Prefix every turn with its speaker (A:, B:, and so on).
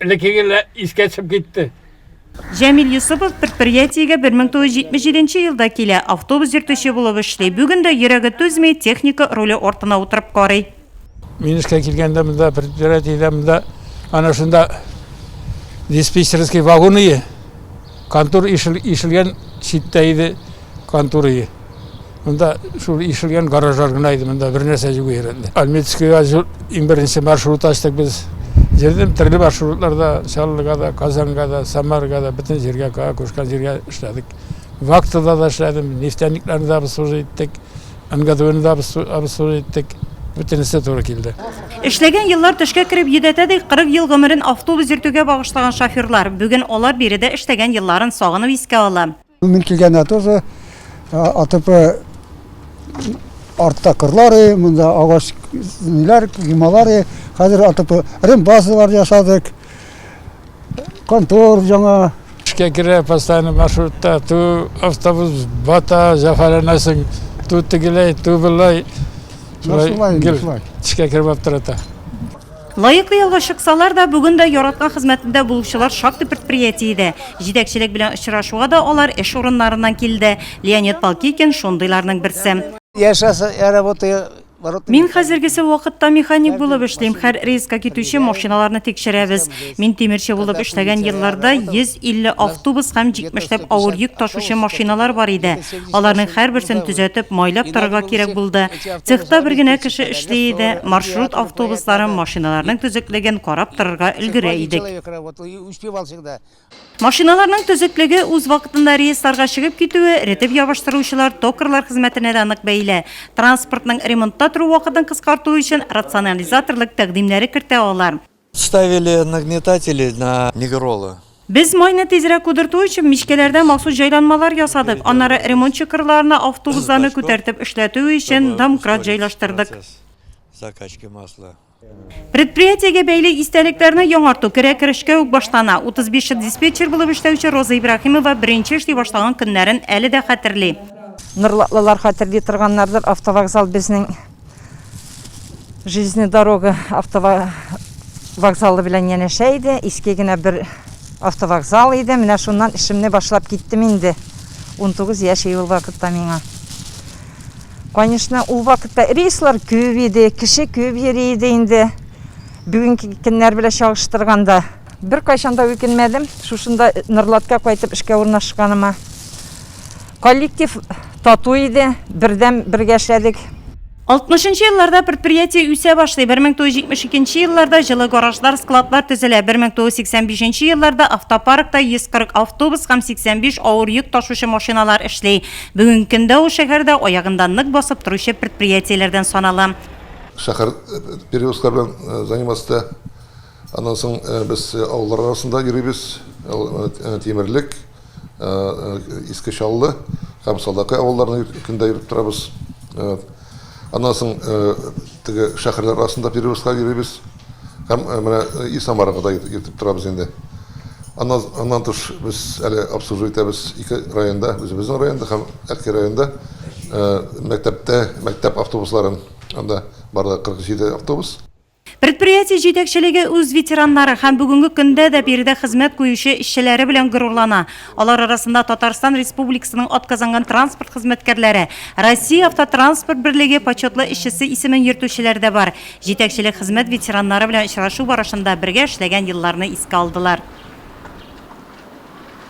A: Элеккеге искә төшеп китте.
B: Җәмил Йосыпов предприятиегә 1977 нче елда килә, автобус йөртүче булып эшли. Бүген дә йөрәге түзми, техника руле артына утырып карый.
A: Мин эшкә килгәндә монда предприятиедә монда ана шунда диспетчерский вагон ие, контур ишелгән читтә иде контур ие. Монда шул ишелгән гаражлар гына иде, монда бер нәрсә юк иде. Альметьевскига иң беренче маршрут ачтык без. Йөрдем төрле маршрутларда, Чаллыга да, Казанга да, Самарга да, бөтен җиргә, кая кушкан җиргә эшләдек. Вахтада да эшләдем, нефтяникларны да обслуживать иттек, НГДУны да обслуживать иттек. Бөтенесе туры килде.
B: Эшләгән еллар төшкә кереп йөдәтә, ди 40 ел гомерен автобус йөртүгә багышлаган шоферлар. Бүген алар биредә эшләгән елларын сагынып искә ала.
C: Мин килгәндә тоже АТП артта кырлар, монда агач ниләр, коймалар, хәзер АТП рембазалар ясадык. Контор яңа.
A: Эшкә керә постоянно маршрутта, ту автобус бата, җәфаланасың, ту тегеләй, ту болай. Шулай гел эшкә кереп аптырата.
B: Лаеклы ялга чыксалар да, бүген дә яраткан хезмәтендә булучылар шактый предприятиедә. Җитәкчелек белән очрашуга да алар эш урыннарыннан килде. Леонид Полкикин шундыйларның берсе.
D: Я сейчас я работаю
B: Мин хәзергесе вакытта механик булып эшлим. Һәр рейска китүче машиналарны тикшерәбез. Мин тимерче булып эшләгән елларда 150 автобус һәм 70 ләп авыр йөк ташучы машиналар бар иде. Аларның һәрберсен төзәтеп, майлап торырга кирәк булды. Цехта бер генә кеше эшли иде, маршрут автобусларын, машиналарның төзеклеген карап торырга өлгерә идек. Машиналарның төзеклеге, үз вакытында рейсларга чыгып китүе, эретеп ябыштыручылар, токарьлар хезмәтенә дә нык бәйле. Транспортның ремонтта тору вакытын кыскарту өчен рационализаторлык тәкъдимнәре кертә алар.
E: Ставили нагнетатели на Негролы.
B: Без майны тизрәк кудырту өчен мичкәләрдә махсус җайланмалар ясадык, аннары ремонт чокырларына автобусларны күтәртеп эшләтү өчен домкрат җайлаштырдык. Предприятиегә бәйле истәлекләрне яңарту керә-керешкә үк башлана. 35 ел диспетчер булып эшләүче Роза Ибраһимова беренче эшли башлаган көннәрен әле дә хәтерли.
F: Норлатлылар хәтерли торганнардыр, автовокзал безнең Железная дорога автовокзалы белән янәшә иде. Иске генә бер автовокзал иде. Менә шуннан эшемне башлап киттем инде. 19 яшь ул вакытта миңа. Конечно, ул вакытта рейслар күп иде, кеше күп йөри иде инде. Бүгенге көннәр белән чагыштырганда. Беркайчан да үкенмәдем, шушында Норлатка кайтып эшкә урнашканыма. Коллектив тату иде, бердәм бергә эшләдек.
B: Алтмышынчы елларда предприятие үсә башлый, 1972 нче елларда җылы гаражлар, складлар төзелә, 1985 нче елларда автопаркта 140 автобус һәм 85 авыр йөк ташучы машиналар эшли. Бүгенге көндә ул шәһәрдә аягында нык басып торучы предприятиеләрдән санала.
G: Шәһәр перевозкалар белән заниматься итә. Аннан соң без авыллар арасында йөрибез, Тимерлек, Иске Чаллы һәм Салдакай авылларына көндә йөреп торабыз. Аннан соң теге шәһәрләр арасында перевозка йөрибез. Һәм менә и Самарага да йөртеп торабыз инде. Аннан, аннан тыш без әле обслуживать итәбез ике районда, үзебезнең районда һәм Әлки районында мәктәптә, мәктәп автобусларын. Анда барлыгы 47 автобус.
B: Предприятие җитәкчелеге үз ветераннары һәм бүгенге көндә дә биредә хезмәт куючы эшчеләре белән горурлана. Алар арасында Татарстан Республикасының атказанган транспорт хезмәткәрләре, Россия автотранспорт берлеге почетлы эшчесе исемен йөртүчеләр дә бар. Җитәкчелек хезмәт ветераннары белән очрашу барышында бергә эшләгән елларны искә алдылар.